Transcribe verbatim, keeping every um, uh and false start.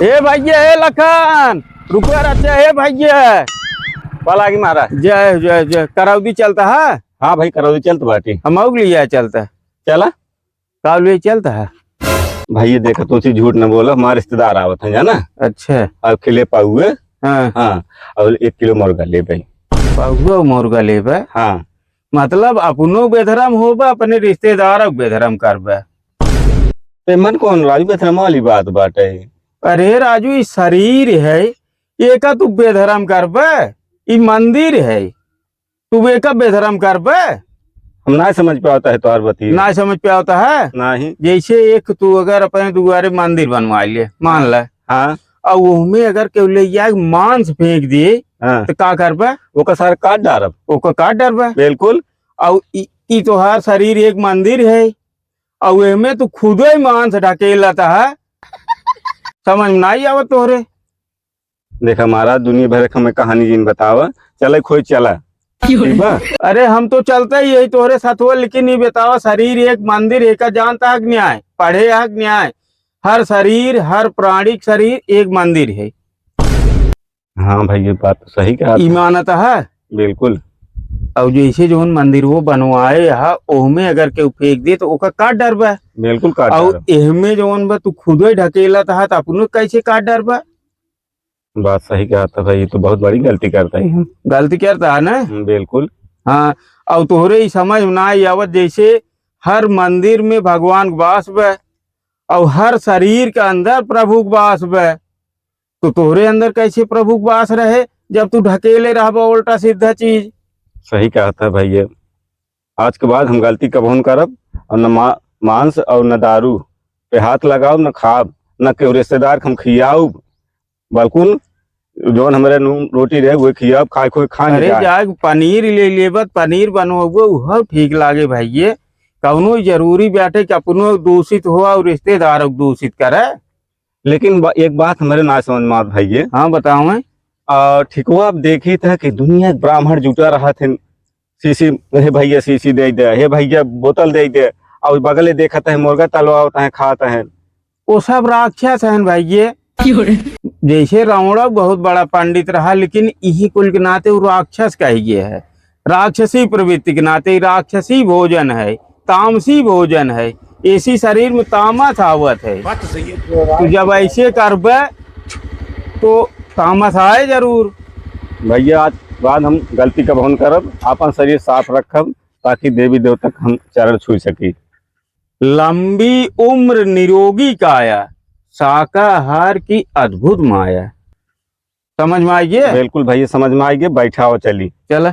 ए भैया, ए लखन, रुको यार, अच्छा, ए भैया। वाला आगे महाराज। जय, जय, जय। करौदी चलता है? हाँ भाई, करौदी चलत बाटी। हम आउग लिया चलता। चला। का लिए चलता है? भाई, ये देखा, तुमसे झूठ न बोला, हमारे रिश्तेदार आवत हैं, जाना? अच्छा। और खिले पाउए। हाँ। हाँ, और एक किलो मुर्गा ले भाई। पाउए मुर्गा लेबे? हाँ। मतलब, अपनो बेधरम होबे, अपने रिश्तेदार बेधरम करबे। ते मन कौन राजू बेधरम वाली बात बाटे? अरे राजू, ई शरीर है, एका तू बेधरम करबे? ई मंदिर है, तू एका बेधरम करबे? हम ना समझ पावत है तोहार बतिया। ना समझ पावत है? नहीं। जैसे एक तू अगर अपने दुआरे मंदिर बनवा ले, मान ले, हाँ। और ओहमे अगर केहू ले जाके मांस फेंक दिए, हाँ। तो का करबे? ओकर सारे काट डारब। ओकर काट डारबे। बिल्कुल। और ई, ई तोहार शरीर एक मंदिर है, और एहमे तू खुदे मांस ढकेलत है। समझ में नहीं आवत तोहरे। देखा महाराज, दुनिया भर के हमें कहानी जिन बतावा, चले खोई चला। ठीक बा? अरे, हम तो चलते ही यही तोहरे साथवा, लेकिन ये बतावा, शरीर एक मंदिर है, का जानता है कि न्याय? पढ़े है कि न्याय? हर शरीर, हर प्राणी के शरीर एक मंदिर है। हाँ भाई, ये बात तो सही कहा ई था। मानत है? बिल्कुल। और जैसे जौन मंदिर वो बनवाए है, ओहमे अगर केहू फेंक दे तो ओका का डर बा? बिल्कुल का और डर। एहमे जौन बा तू खुदे ढकेलत है, तो अपनो कैसे का डर बा? बात सही कहा था भाई, ये तो बहुत बड़ी गलती करता है हम। गलती करता है ना? हम्म, बिल्कुल। हाँ, और तोहरे ई समझ में ना आवत, जैसे हर मंदिर में भगवान के वास बा और हर शरीर के अंदर प्रभु के वास बा, तो तोहरे अंदर कैसे प्रभु के वास रहे जब तू ढकेले रहबा उल्टा सीधा चीज? सही कहा था भैया, आज के बाद हम गलती कबहूँ न करब और न मा-, मांस और न दारू पे हाथ लगाओ, न खाब, न केहू रिश्तेदार के हम खियाउब, बल्कुन जौन हमरे नून रोटी रहे, उहे खियाब, खाए खोए खाए न अरे जाए। जाए, पनीर ले लेबत, पनीर बनवाबो, उहो ठीक लागे भैये। कौनो जरूरी बाटे कि अपनो दूषित हो और रिश्तेदार दूषित करे? लेकिन ब-, एक बात हमरे ना समझ में आवत भैये। हाँ, बताओ। आ, ठीक हो, आप देखित है कि दुनिया के ब्राह्मण जुटा रहत हैं, शीशी, "हे भैया, शीशी दे दे, हे भैया, बोतल दे दे," और बगले देखत है, मुर्गा तलवावत है, खात है। वो सब राक्षस हैं भैये। जैसे रावण बहुत बड़ा पंडित रहा, लेकिन इही कुल के नाते वो राक्षस कह गए है। राक्षसी प्रवृत्ति के नाते राक्षसी भोजन है, तामसी भोजन है। इसी शरीर में तामस आवत है। बात तो सही है। तो जब ऐसे करबे तो तामस आए जरूर। भैया, आज बाद हम गलती कबहूँ न करब, आपन शरीर साफ रखब, ताकि देवी देवता के हम चरण छू सकी। लंबी उम्र निरोगी काया, शाकाहार की अद्भुत माया। समझ में आइए? बिल्कुल भैया, समझ में आइए। बैठाओ, चली। चला।